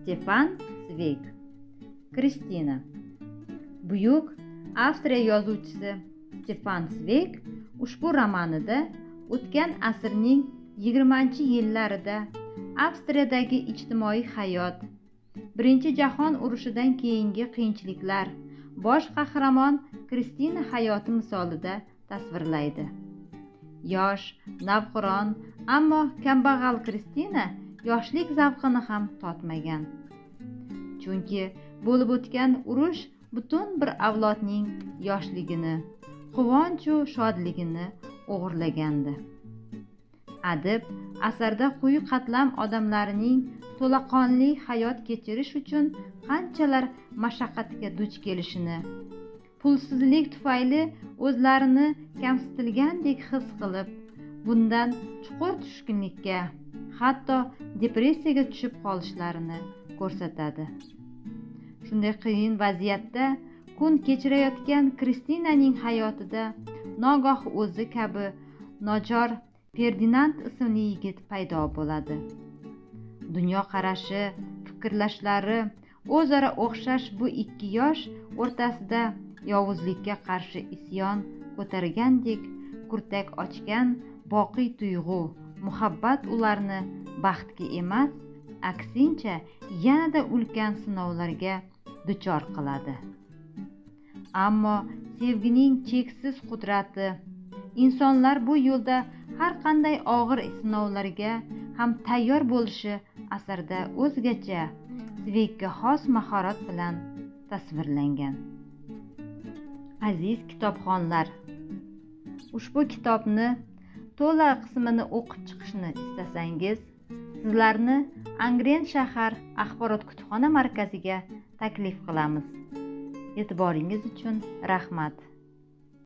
Stefan Sveyg. Kristina. Buyuk Avstriya yozuvchisi Stefan Sveyg ushbu romanida o'tgan asrning 20-yillarida Avstriyadagi ijtimoiy hayot, Birinchi jahon urushidan keyingi qiyinchiliklar bosh qahramon Kristina hayoti misolida tasvirlaydi. Yosh, navqiron, ammo kambag'al Kristina yoshlik zavqini ham totmagan. Chunki bo'lib o'tgan urush butun bir avlodning yoshligini, quvonch-u shodligini o'g'irlagandi. Adib asarda quyi qatlam odamlarining to'laqonli hayot kechirish uchun qanchalar mashaqqatga duch kelishini, pulsizlik tufayli o'zlarini kamsitilgandek his qilib, bundan chuqur tushkunlikka, hatto depressiyaga tushib qolishlarini ko'rsatadi. Shunday qiyin vaziyatda kun kechirayotgan Kristinaning hayotida nogoh o'zi kabi nochor Ferdinand ismli yigit paydo bo'ladi. Dunyo qarashi, fikrlashlari o'zaro o'xshash bu ikki yosh o'rtasida yovuzlikka qarshi isyon ko'targandek kurtak ochgan boqiy tuyg'u, muhabbat ularni baxtga emas, aksincha yanada ulkan sinovlarga duchor qiladi. Ammo sevgining cheksiz qudrati insonlar bu yo'lda har qanday og'ir sinovlarga ham tayyor bo'lishi asarda o'zgacha Sveygga xos mahorat bilan tasvirlangan. Aziz kitobxonlar, ushbu kitobni to'la qismini o'qib chiqishni istasangiz, sizlarni Angren shahar axborot kutubxona markaziga taklif qilamiz. E'tiboringiz uchun rahmat.